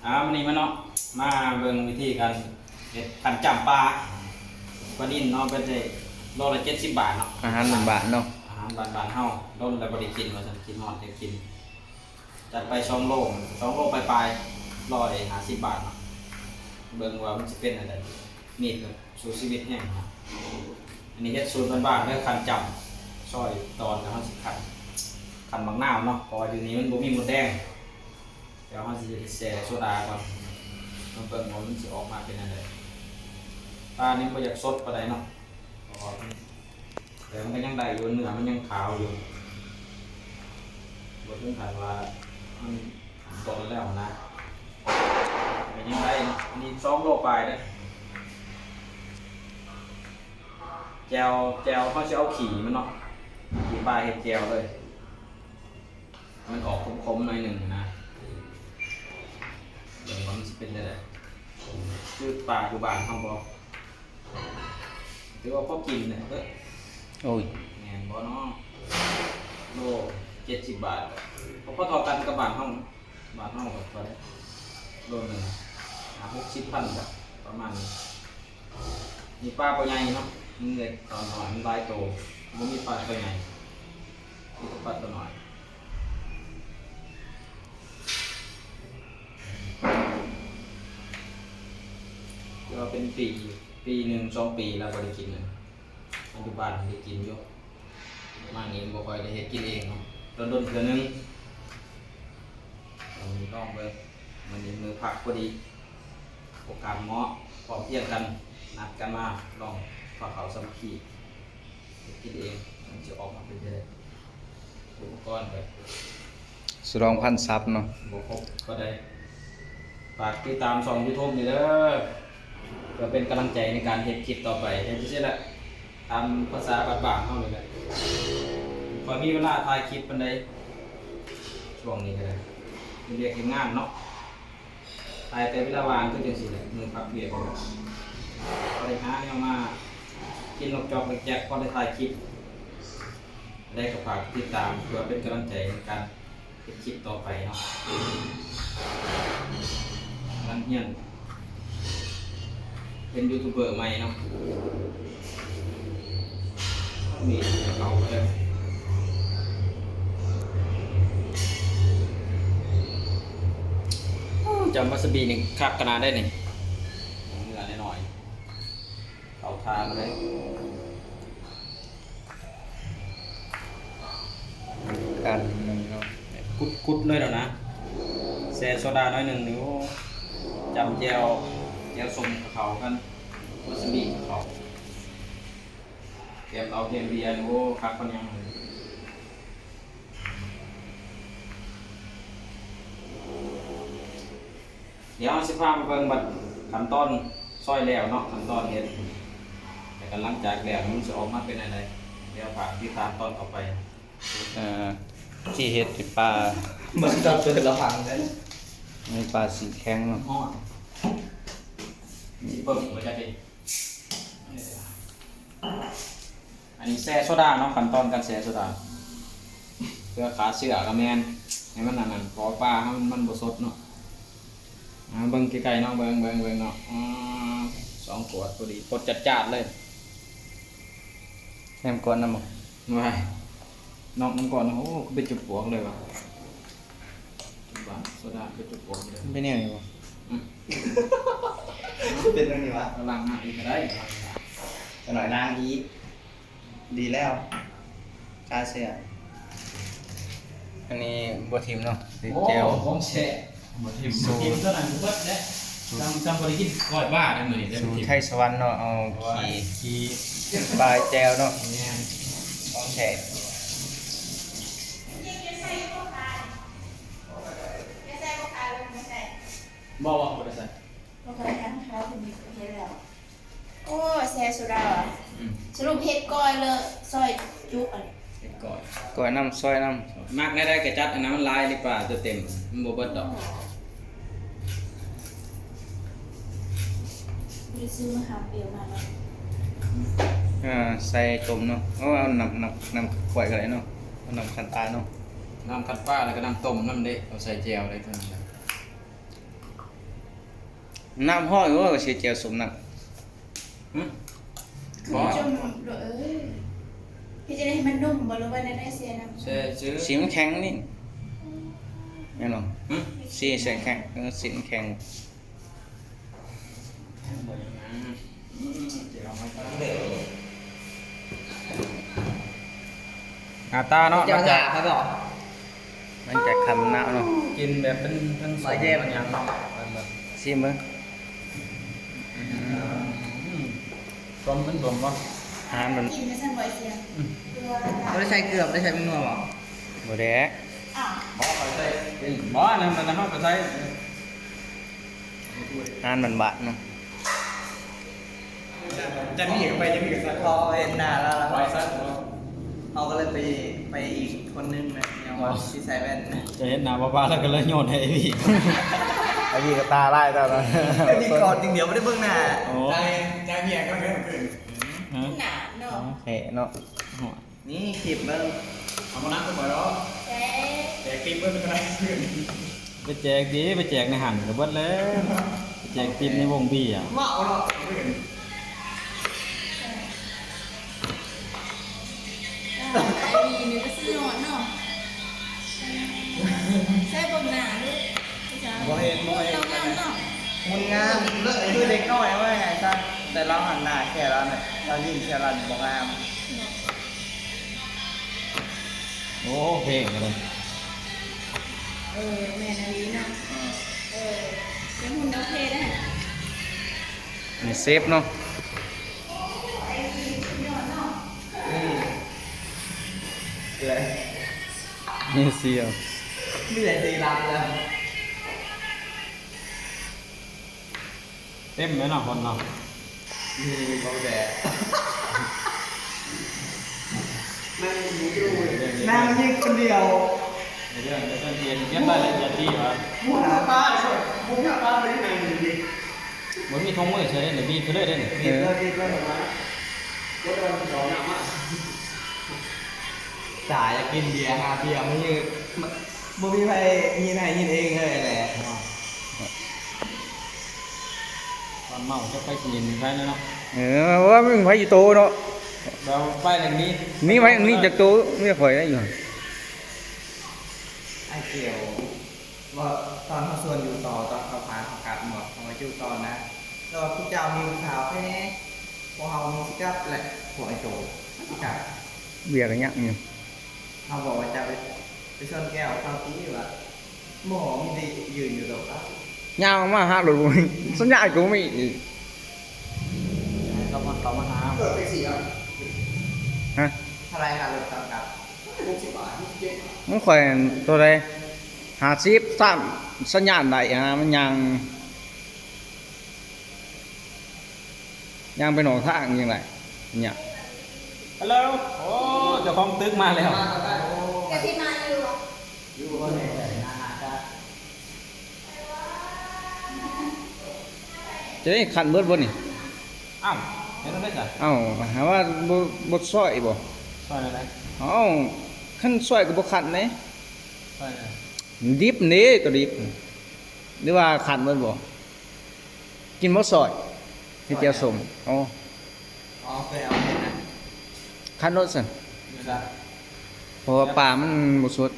ອ່າ ມື້ນີ້ມາເນາະ ມາເບິ່ງວິທີການເຮັດຂັ້ນຈ້ຳປາ ປານິນເນາະ ເປັນໄດ້ໂລລະເຈັດສິບບາດເນາະ ອາຫານບ້ານໆເນາະ ອາຫານບ້ານໆເຮົາ ດົນແລ້ວບໍ່ໄດ້ກິນວ່າຊັ້ນ ຄິດຮອດຢາກກິນ ຈັດໄປສອງໂລ ສອງໂລປາຍໆ ຮ້ອຍຫ້າສິບບາດເນາະ ເບິ່ງວ່າມັນຊິເປັນແນວໃດ ມີດກໍສູ້ຊີວິດແຮງເນາະ ອັນນີ້ເຮັດສູດບ້ານໆເດີ ຂັ້ນຈ້ຳ ຊອຍຕອນແລ້ວເຮົາຊິຂັ້ນ ຂັ້ນໝາກນາວເນາະ ເພາະວ່າຢູ່ນີ້ມັນບໍ່ມີມົດແດງ ດຽວເຮົາຊິແຊ່ໂຊດາກ່ອນ ມາເບິ່ງວ່າມັນຊິອອກມາເປັນແນວໃດ ປານີ້ມັນບໍ່ຢາກສົດປານໃດເນາະ ເພາະວ່າມັນ ແຕ່ມັນກໍຍັງໄດ້ຢູ່ ເນື້ອມັນຍັງຂາວຢູ່ ບໍ່ເຖິງຂັ້ນວ່າມັນດົນແລ້ວນະ ກໍຍັງໄດ້ເນາະ ອັນນີ້ສອງໂລປາຍເດີ ແຈ່ວ ແຈ່ວເຮົາຊິເອົາຂີ້ມັນເນາະ ຂີ້ປາເຮັດແຈ່ວເລີຍ ມັນອອກຂົມໆໜ້ອຍໜຶ່ງນະ ເບິ່ງວ່າມັນຊິເປັນຈັ່ງໃດ ຄືປາຢູ່ບ້ານເຮົາບໍ່ ຖືວ່າພໍກິນແຫຼະເອີຍ ໂອ້ຍ ແມ່ນບໍ່ເນາະ ໂລເຈັດສິບບາດ ກໍພໍເທົ່າກັນກັບບ້ານເຮົາ ບ້ານເຮົາກໍເທົ່າໃດ ໂລໜຶ່ງຫ້າຫົກສິບພັນບາດ ປະມານນີ້ ມີປາບໍ່ໃຫຍ່ເນາະ ມັນເລັກ ຕອນນ້ອຍມັນຫຼາຍໂຕ ບໍ່ມີປາໂຕໃຫຍ່ ມີແຕ່ປາໂຕນ້ອຍ ຖືວ່າເປັນປີ ປີໜຶ່ງສອງປີແລ້ວບໍ່ໄດ້ກິນເລີຍ ປັດຈຸບັນໄດ້ກິນຢູ່ ປະມານນີ້ ບໍ່ຄ່ອຍໄດ້ເຮັດກິນເອງເນາະ ດົນໆເທື່ອໜຶ່ງ ລອງເບິ່ງ ມື້ນີ້ມື້ພັກພໍດີ ໂອກາດເໝາະ ພ້ອມພຽງກັນ ນັດກັນມາລອງພາເຂົ້າສາມັກຄີ ເຮັດກິນເອງ ມັນຊິອອກມາເປັນຈັ່ງໃດ ອຸປະກອນກໍສະຫຼອງພັນຊັບເນາະ ບໍ່ຄົບກໍໄດ້ ຝາກຕິດຕາມຊ່ອງຢູທູບນີ້ເດີ ເພື່ອເປັນກຳລັງໃຈໃນການເຮັດຄລິບຕໍ່ໄປ ເຮັດຈັ່ງຊີ້ແຫຼະ ຕາມພາສາບ້ານໆເຮົານີ້ແຫຼະ ຂ້ອຍມີເວລາຖ່າຍຄລິບປານໃດ ຊ່ວງນີ້ກໍໄດ້ ເຮັດວຽກເຮັດງານເນາະ ຖ່າຍແຕ່ເວລາວ່າງຄືຈັ່ງຊີ້ແຫຼະ ມື້ພັກວຽກນີ້ແຫຼະ ພໍໄດ້ຫາແນວມາກິນນອກຈອກແຈກ ພໍໄດ້ຖ່າຍຄລິບ ແລະກໍຝາກຕິດຕາມເພື່ອເປັນກຳລັງໃຈໃນການເຮັດຄລິບຕໍ່ໄປເນາະ ກຳລັງຮຽນເປັນຢູທູບເບີໃໝ່ເນາະ ມີເຂົ້າໄປເລີຍ ຈ້ຳວາຊາບິນີ້ຄັກຂະໜາດໃດນີ້ ເນື້ອນ້ອຍໆ ເຂົ້າທ່າມາເລີຍ ການໜຶ່ງເນາະ ກຸດໆເລີຍແລ້ວນະ ແຊ່ໂຊດາໜ້ອຍໜຶ່ງນີ້ ໂອ້ ຈ້ຳແຈ່ວ ແຈ່ວສົ້ມກໍເຂົ້າກັນ ວາຊາບິກໍເຂົ້າ ແກມເຫຼົ້າແກມເບຍນີ້ ໂອ້ ຄັກປານຫຍັງ. ດຽວເຮົາຊິພາໄປເບິ່ງບັດຂັ້ນຕອນຊອຍແລ້ວເນາະ ຂັ້ນຕອນເຮັດ ແລ້ວກໍຫຼັງຈາກແລ້ວມັນຊິອອກມາເປັນແນວໃດ ດຽວຝາກຕິດຕາມຕອນຕໍ່ໄປ. ເອີ ທີ່ເຮັດປາ ເບິ່ງຕອນເປີດລະວັງເດີ ມີປາສີແຂງເນາະ ຮ້ອນ ຊິເບິ່ງບໍ່ຈັກເດ. ອັນນີ້ແຊ່ໂຊດາເນາະ ຂັ້ນຕອນການແຊ່ໂຊດາ ເພື່ອຂ້າເຊື້ອກໍແມ່ນ ໃຫ້ມັນອັນນັ້ນ ເພາະວ່າປາເຮົາມັນ ມັນບໍ່ສົດເນາະ. ອ່າ ເບິ່ງໃກ້ໆເນາະ ເບິ່ງ ເບິ່ງ ເບິ່ງເນາະ ອາ ສອງຂວດພໍດີ ລົດຈັດຈ້ານເລີຍ ແຮມກ່ອນນຳບໍ່? ວ້າຍ ນອກນຳກ່ອນ ໂອ້ ຄືເປັນຈຸປວກເລີຍວ່າ ໂຊດາເປັນຈຸປວກເລີຍ ມັນເປັນແນວນີ້ບໍ່? ອືມ ເປັນແນວນີ້ຫວາ? ກຳລັງຫາອີກກໍໄດ້ ຈັກໜ້ອຍລ້າງອີກ. ດີແລ້ວ ຂ້າເຊື້ອ ອັນນີ້ບໍ່ຖິ້ມເນາະ ຕິດແຈ່ວ ໂອ້ ຂອງແທ້ ບໍ່ຖິ້ມ ບໍ່ຖິ້ມ ຕົວນັ້ນບໍ່ເບິດເດ້ ສ່ຳ ສ່ຳບໍ່ໄດ້ກິນກ້ອຍປາເດ້ມື້ນີ້ ໄທສະຫວັນເນາະ ເອົາຂີ້ປາແຈ່ວເນາະ ແມ່ນ ຂອງແທ້ ບໍ່ ບໍ່ ບໍ່ໄດ້ໃສ່ ບໍ່ຄ່ອຍທານເຂົ້າ ເຫັນແລ້ວ. ໂອ້ ແຊ່ໂຊດາຫວາ? ອືມ ສະຫຼຸບເຮັດກ້ອຍເລີຍ ຊອຍຈຸອັນນີ້ ເຮັດກ້ອຍ ກ້ອຍນຳ ຊອຍນຳ ມັກແນວໃດກໍຈັດ ອັນນັ້ນມັນຫຼາຍ ຫຼືປາຈະເຕັມ ມັນບໍ່ເບິດດອກ ບໍ່ໄດ້ຊື້ມາຫາເປຍມາເນາະ ອ່າ ໃສ່ຕົ້ມເນາະ ເອົາ ເອົານ້ຳ ນ້ຳ ນ້ຳກ້ອຍກໍໄດ້ເນາະ ເອົານ້ຳຂັ້ນປາເນາະ ນ້ຳຂັ້ນປາ ແລ້ວກໍນ້ຳຕົ້ມນຳເດ້ ເອົາໃສ່ແຈ່ວໄດ້ເທົ່ານັ້ນແຫຼະ. ນ້ຳຮ້ອນ ໂອ້ຍ ຊິແຈ່ວສົ້ມນ້ຳ ຫຶ? ບໍ່ ຈຸ່ມໂລດ ເອີ ເຮັດຈັ່ງໃດໃຫ້ມັນນຸ່ມບໍ່ ຫຼືວ່າແນວໃດ? ເສຍນ້ຳ ໃສ່ຊື່ ຊິມັນແຂງນີ້ ແມ່ນບໍ່? ຫຶ? ຊິໃສ່ແຂງ ເອີ ຊິມັນແຂງ. ໜ້າຕາເນາະ ເຈົ້າ ມາຈາກ ຖ້າເຂົາບອກ ມັນຈະຄຳນາວເນາະ ກິນແບບເປັນທັງສົ້ມ ບໍ່ແຍກ ທັງຫຍັງເນາະ ຊີມເບິ່ງ ອືມ ສົ້ມ ມັນສົ້ມບໍ່? ອາຫານມັນ ກິນໄປຊັ້ນບໍ່ໄອ້ເສຍ ອືມ ບໍ່ໄດ້ໃສ່ເກືອ ບໍ່ໄດ້ໃສ່ແປ້ງນົວບໍ່? ບໍ່ໄດ້ ອ້າວ ບໍ່ ຂ້ອຍໃສ່ ບໍ່ ອັນນັ້ນ ອັນນັ້ນເຮົາກໍໃສ່ ອາຫານບ້ານໆເນາະ. ຈັນມີກໍໄປ ຈັນມີກໍໃສ່ ພໍເຫັນໜ້າລາວ ໄປຊະ ເຮົາກໍເລີຍໄປ ໄປອີກຄົນໜຶ່ງນະ ຍັງວ່າ ອໍ ຊິໃສ່ແວ່ນ ຈະເຫັນໜ້າປ້າໆ ແລ້ວກໍເລີຍໂຍນໃຫ້ໄອ້ວີ ໄອ້ວີກໍຕາລາຍຕອນນັ້ນ ໄອ້ວີກອດຢ່າງດຽວ ບໍ່ໄດ້ເບິ່ງໜ້າ ໂອ້ ໃຈ ໃຈເມຍກໍເກີນ ຮະ ໜ້າເນາະ ແທ້ເນາະ. ນີ້ຄລິບເບິ່ງ ເອົາມານັ່ງກັບຂ້ອຍເນາະ ແຈກ ແຈກຕິບເບິ່ງເທົ່າໃດ ໄປແຈກຕິ ໄປແຈກໃນຫັ້ນກໍເບິດແລ້ວ ໄປແຈກຕິບໃນວົງເບຍ ເວົ້າເນາະ ໄອ້ວີນີ້ກໍຊິນອນເນາະ ໃສ່ເບິ່ງໜ້າດູ ບໍ່ເຫັນ ບໍ່ເຫັນ ງາມເນາະ ຫຸ່ນງາມ ຄືເດັກນ້ອຍເວີ້ຍ ໃຫ້ຊະ ແຕ່ລາວຫັ້ນໜ້າແຄ່ລາວນີ້ ລາວຍິ້ມແຄ່ລາວນີ້ບໍ່ງາມ. ໂອ້ ເພງເລີຍ ເອີ ແມ່ນອີ່ຫຼີເນາະ ເອີ ເປັນຫຸ່ນໂອເຄເດ້ ນີ້ເຊຟເນາະ ນີ້ ນີ້ເຊຍ ມີແຕ່ສີດຳແລ້ວ. ເຕັມແລ້ວເນາະ ຄົນເນາະ ມີບໍ່ແດ່ ນັ່ງຢູ່ ນັ່ງຢູ່ຄົນດຽວ ໃນເລື່ອງ ໃນເລື່ອງເກມ ເກັບລາຍລະອຽດດີວ່າ ໝູ່ໜ້າຕາ ໝູ່ໜ້າຕາເປັນຈັ່ງໃດນີ້ ບໍ່ມີຖົງມືໃສ່ເດ້ ບີບເລີຍເດ້ ບີບເລີຍ ບີບເລີຍ ເອີ ຕາຢາກກິນເບຍ ຫາເບຍມາຢືດ ບໍ່ມີໃຜຍິນໃຫ້ຍິນເອງເລີຍແຫຼະ. ຕອນເມົາຈັກໃຜຊິຍິນໃຜເນາະ ເອີ ວ່າມັນໃຜຢູ່ໂຕເນາະ ແລ້ວໄປແລ້ວນີ້ ມີໄວ້ອັນນີ້ຈັກໂຕ ມີຂ້ອຍໄດ້ຢູ່ ອ້າຍກ່ຽວ ວ່າຕອນເຮົາຊວນຢູ່ຕໍ່ ຕອນເຂົາພາເຮົາກັບ ບອກເຮົາວ່າຢູ່ຕໍ່ນະ ແລ້ວວ່າພວກເຈົ້າມີຜູ້ສາວແທ້ ພວກເຮົາມີຊິກັບແຫຼະ ພວກໄອ້ໂຕຊິກັບ ເບຍກໍຍັງຢູ່ ເຮົາບອກວ່າຈະໄປ ໄປຊົນແກ້ວເຂົາຕິວ່າ ບໍ່ ມີແຕ່ຢືນຢູ່ໂຕະ ຍ່າງອອກມາຫາລົດບໍ່ມີ ສັນຍານກໍບໍ່ມີອີກ ໃຫ້ເຂົາມາ ເຂົາມາຫາ ຮະ ເທົ່າໃດຄ່າລົດຕອນກັບ? ຫົກສິບບາດ ຫົກສິບເຈັດບາດ ຂອງຂ້ອຍເທົ່າໃດ ຫ້າສິບ ຊ້ຳສັນຍານໄດ້ຫາ ມັນຍ່າງ ຍ່າງໄປນອກທາງຈັ່ງໃດ ຍາກ ຮັລໂຫຼ ໂອ້ ເຈົ້າຂອງຕຶກມາແລ້ວ ກະຊິມາຢູ່ ຢູ່ບໍ່ແນ່ໃຈ ໜ້າຈະ ຈະໄດ້ຂັນເບິດບໍ່ນີ້? ອ້າວ ເຮັດແນວໃດຊະ? ເອົ້າ ຫາວ່າບໍ່ ບໍ່ຊອຍບໍ່? ຊອຍແນວໃດ? ເອົ້າ ຄັນຊອຍກໍບໍ່ຂັນເດ້ ຊອຍແນວໃດ? ດິບເດ້ ຕົວດິບ ຫຼືວ່າຂັນເບິດບໍ່? ກິນບໍ່ຊອຍ ເຮັດແຈ່ວສົ້ມ ອໍ ອໍ ເຄີຍເອົາເຮັດນະ ຂັນໂລດຊັ້ນ ເພາະວ່າປາມັນບໍ່ສົດ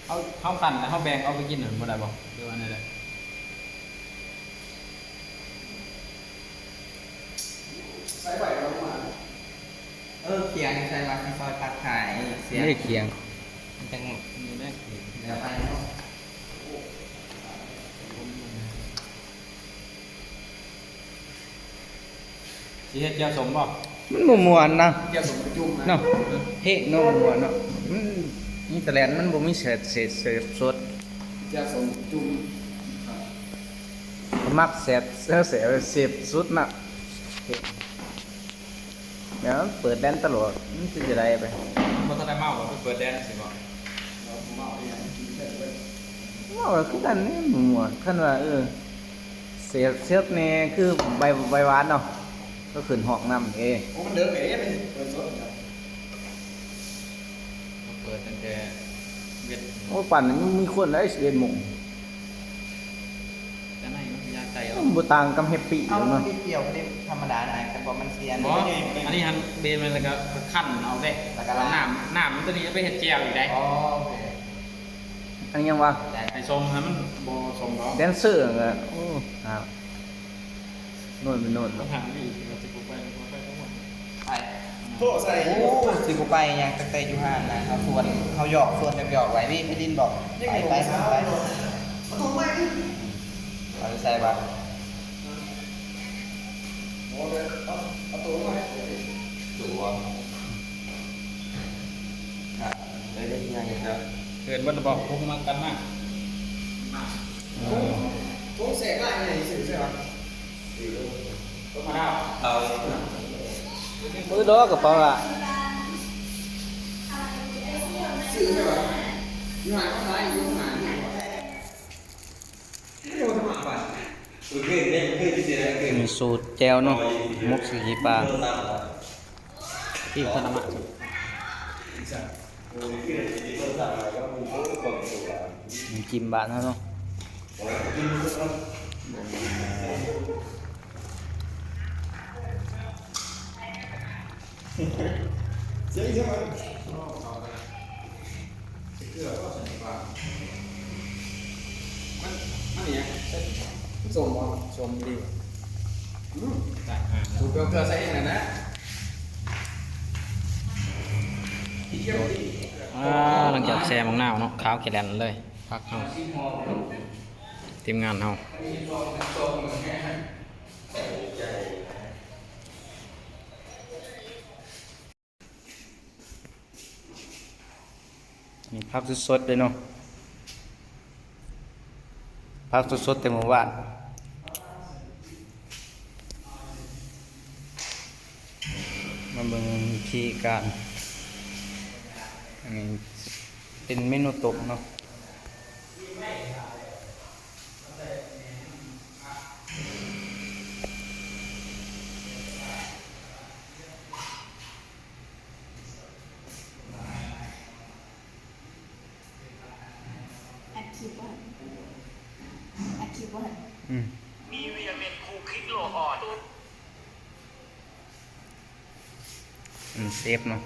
ເຮົາ ເຮົາຂັນແລ້ວເຮົາແບ່ງເອົາໄປກິນຫັ້ນບໍ່ໄດ້ບໍ່ ຫຼືວ່າແນວໃດ? ໃສ່ໃບລະມາ ເອີ ຂຽງໃສ່ວ່າຊິຊອຍຜັດຂາຍ ເສຍ ນີ້ຂຽງ ມັນຈັ່ງຢູ່ໃນຂຽງ ແລ້ວໄປເນາະ. ຊິເຮັດແຈ່ວສົ້ມບໍ່? ມັນບໍ່ມ່ວນນະ ແຈ່ວສົ້ມຈຸ່ມນະ ເນາະ ເພງເນາະ ບໍ່ມ່ວນເນາະ ມັນ ມີແຕ່ແລ່ນ ມັນບໍ່ມີເສບ ເສບ ເສບສົດ ແຈ່ວສົ້ມຈຸ່ມ ມັກແສບ ເສບ ເສບສຸດນະ ດຽວເປີດແດນຕະຫຼອດ ມັນຊິຈັ່ງໃດໄປ? ບໍ່ທັນໄດ້ເມົາ ເປີດແດນຊິບໍ່? ເມົາຄືກັນນີ້ ໝວດ ຄັນວ່າ ເອີ ເສບເສບແດ່ຄືໃບ ໃບຫວານເນາະ ກໍຂຶ້ນຮອກນຳເດ້. ໂອ້ ມັນເດີກເດ້ ມັນເປີດສົດ ເປີດຕັ້ງແຕ່ເວັນ ໂອ້ ປານນີ້ມີຄົນໄດ້ ສິບເອັດໂມງ ຈະໄດ້ເນາະ ຍາມ ມັນບໍ່ຕ່າງກັບແຮັບປີ້ເນາະ ເອົາ ມັນບໍ່ກ່ຽວກັບທຳມະດານະ ຄັນບໍ່ມັນເສຍ ບໍ່ ອັນນີ້ຫັ້ນເບມັນ ແລ້ວກໍຄັ້ນເອົາເດ້ ແລ້ວກໍລ້າງ ນ້ຳ ນ້ຳຕົວນີ້ໄປເຮັດແຈ່ວອີກໄດ໋ ອໍ ໂອເຄ ອັນນີ້ຫຍັງວະ ໃຫ້ຊົມ ໃຫ້ມັນບໍ່ຊົມດອກ ແດນເຊີ ໂອ້ ນວນໄປໂນ່ນເນາະ ຖາມອີກວ່າຊິບໍ່ໄປ ບໍ່ໄປ ບໍ່ໄປ ໄປ ໂທໃສ່ ໂອ້ ຊິບໍ່ໄປຫຍັງ ຕັ້ງແຕ່ຢູ່ຮ້ານນະ ເຮົາຊວນ ເຮົາຫຍອກ ຊວນຫຍອກໆໄວ້ ເວໄປຫຼິ້ນບໍ ໄປ ໄປ ໄປ ເອົາໂຕໃໝ່ ເອົາໃສ່ບາດ ໂອ້ ເອົາ ເອົາໂຕໃໝ່ ໂຕ ອ່ະ ໄດ້ ໄດ້ຫຍັງ ເອີ້ນເບິດແລ້ວບໍ ພວກມັນກັນມາ ໂຕແສກຫຼາຍໃຫຍ່ຊື່ໃສ່ຫວາ? ເບິ່ງເດີກະເປົາລະ ມີສູດແຈ່ວເນາະ ໝົກໃສ່ຂີ້ປາ ທີ່ຄະນະມະ ນ້ຳຈິ້ມບ້ານເຮົາເນາະ. ມັນ ມັນອີຫຍັງ? ມັນສົ້ມບໍ່? ສົ້ມດີ. ອືມ ສູດເກືອໃສ່ຫັ້ນນະ. ອ່າ ຫຼັງຈາກແຊ່ໝາກນາວເນາະ ຂາວແຄ່ແລ່ນເລີຍ ຜັກເຮົາ ທີມງານເຮົາ. ນີ້ຜັກສົດໆເດ້ເນາະ ຜັກສົດໆແຕ່ມື້ວານ. ມາເບິ່ງວິທີການ ອັນນີ້ເປັນເມນູຕົ້ມເນາະ. ອັດຄລິບບໍ່? ອັດຄລິບບໍ່? ອືມ ອັນເຊບເນາະ.